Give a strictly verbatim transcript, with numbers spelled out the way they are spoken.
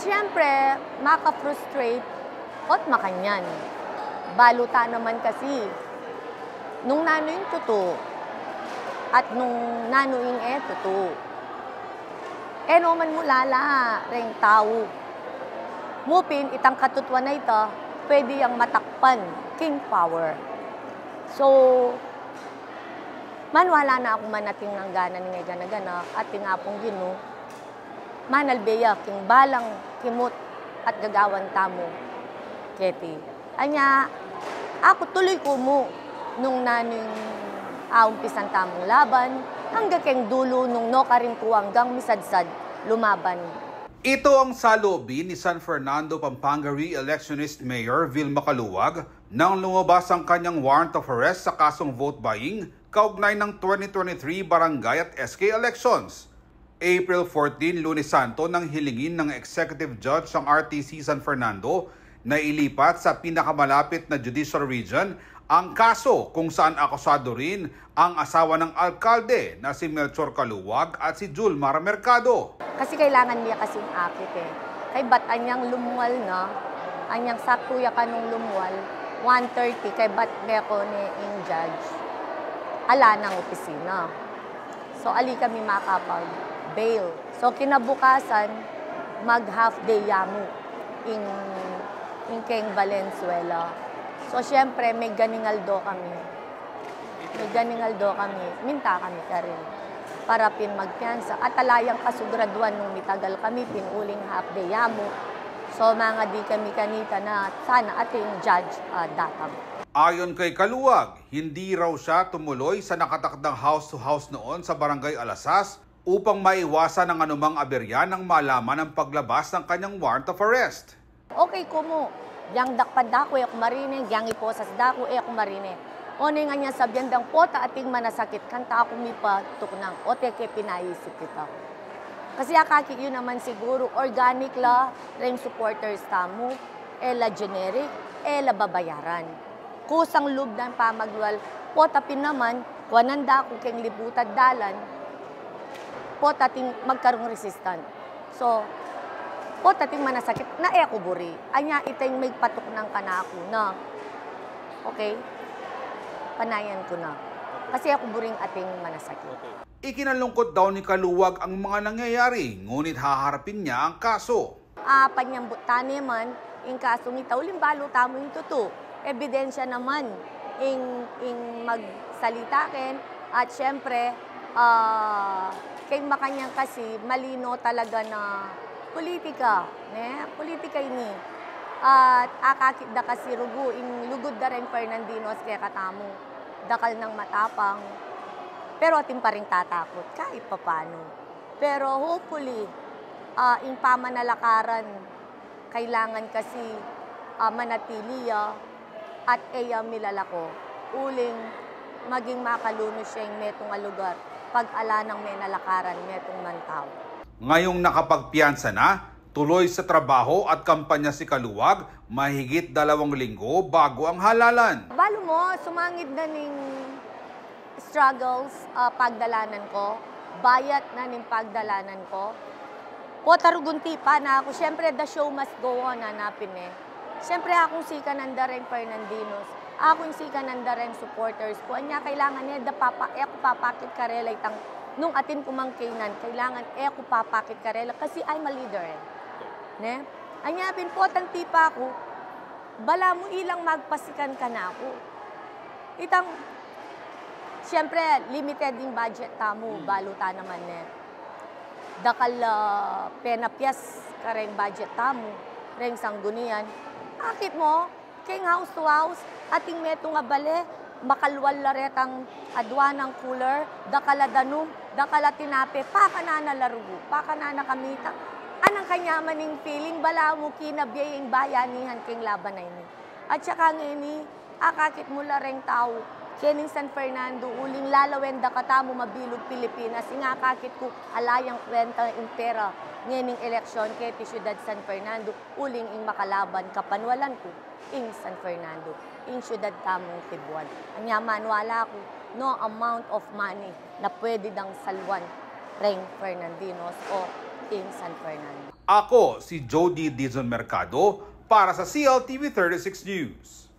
Siyempre, maka-frustrate ot makanyan. Balu ta naman kasi nung nanu ing tutu at nung nanu ing e tutu. E no man mu lala reng tau. Mu pin itang katutuan a ita, pwede yang matakpan king power. So, maniwala na ku man atin nang gana ning e gana-gana, atin Apung Ginu, manalbe ya king balang kimut at gagawan tamu keti. Anya, aku tuluy ku mu nung nanu ing aumpisan tamung laban, angga keng dulu nung nokarin ku anggang misadsad lumaban. Ito ang saloobin ni San Fernando, Pampanga Re-electionist Mayor Vilma Caluag nang lumabas ang kanyang warrant of arrest sa kasong vote buying kaugnay ng twenty twenty-three barangay at S K elections. April fourteen, Lunes Santo, nang hilingin ng Executive Judge ang R T C San Fernando na ilipat sa pinakamalapit na judicial region ang kaso kung saan akusado rin ang asawa ng alkalde na si Melchor Caluag at si Julmar Mercado. Kasi kailangan mi ya kasing akit e. Kaybat anyang lumwal na, anyang saktu ya kanung lumwal, one thirty, kaybat me ko ne ing judge, ala nang opisina. So, ali kami makapag-bail. So, kinabukasan, mag-half day ya mu ing, ing keng Valenzuela. So, siyempre, meganing aldo kami. Meganing aldo kami, minta kami karin para pin magpiyansa. At ala yang kasugraduan nung mitagal kami pin uling half day ya mu. So, mangadi kami kanita na sana atin judge, ah, datang. Ayon kay Caluag, hindi raw siya tumuloy sa nakatakdang house-to-house noon sa Barangay Alasas upang maiwasan ang anumang aberya nang malaman ang paglabas ng kanyang warrant of arrest. Okay ku mu, yang dakpan da ku, e ku marine, yang iposas da ku, e ku marine. Oneng anyang sabian dang pota atin manasakit, kanita ku mipatuknang, o te ke pinaisip kita. Kasi akakit yu naman siguru, organic la reng supporters tamu, e la generic, e la babayaran. Kusang lub nang pamaglwal, pota pin naman, kuanan da ku keng libut at dalan, pota atin magkarung resistant. So, pota atin manasakit na e ku buri. Anya ita ing migpatuknang kanaku na, okay, panayan ku na. Kasi e ku buring atin manasakit. Ikinalungkot daw ni Caluag ang mga nangyayari, ngunit haharapin niya ang kaso. Ah, panyambut tane man ing kasung ita, uling balu tamu ing tutu. Ebidensya naman ing, ing magsalita ken. At siyempre, ah, keng makanyan kasi malino talaga na politika, ne? Politika ini. At akakit da kasi rugu ing lugud da reng Fernandinos kekatamu. Dakal nang matapang, pero atin pa ring tatakut kahit papanu. Pero hopefully, ah, ing pamanalakaran, kailangan kasi, ah, manatili ya at e ya milalako. Uling maging makalunus ya ing metung a lugar pag ala nang menalakaran metung mang tau. Ngayong nakapagpiyansa na, tuloy sa trabaho at kampanya si Caluag, mahigit dalawang linggo bago ang halalan. Balu mo, sumangid na ning struggles, ah, pagdalanan ko, bayat na ning pagdalanan ko. Pota rugun tipa na ku, siyempre, the show must go on, hanapin e. Siyempre, akung sikanan da reng Fernandinos, akung sikanan da reng supporters ku. Anya, kailangan e da papa-, e ku papakit karela itang, nung atin ku mang kainan, kailangan e ku papakit karela kasi I'm a leader e. Ne? Anya pin, potang tipa ku, balamu ilang magpasikan kanaku. Itang, siyempre, limited ing budget tamu, balu ta naman ne. Dakal, ah, penapias kareng budget tamu reng sanggunian. Akit mo, keng house to house, ating metung a bale, makalwal la retang adwa nang cooler, dakal a danum, dakal a tinape, pakanan na la rugu, pakanan na kamita. Anang kanyaman ing feeling, balamu kinabye ing bayanihan keng laban a ini. At saka ngeni, akakit mu la reng tau kening San Fernando, uling lalawen da katamu mabilug Pilipinas, ing akakit ku ala yang kwenta ing pera ngening eleksyon keti syudad San Fernando, uling ing makalaban kapanwalan ku ing San Fernando, ing syudad tamung tibuan. Anya maniwala ku, no amount of money na pwede dang salwan reng Fernandinos o in San Fernando. Ako si Jody Dizon Mercado para sa C L T V thirty-six News.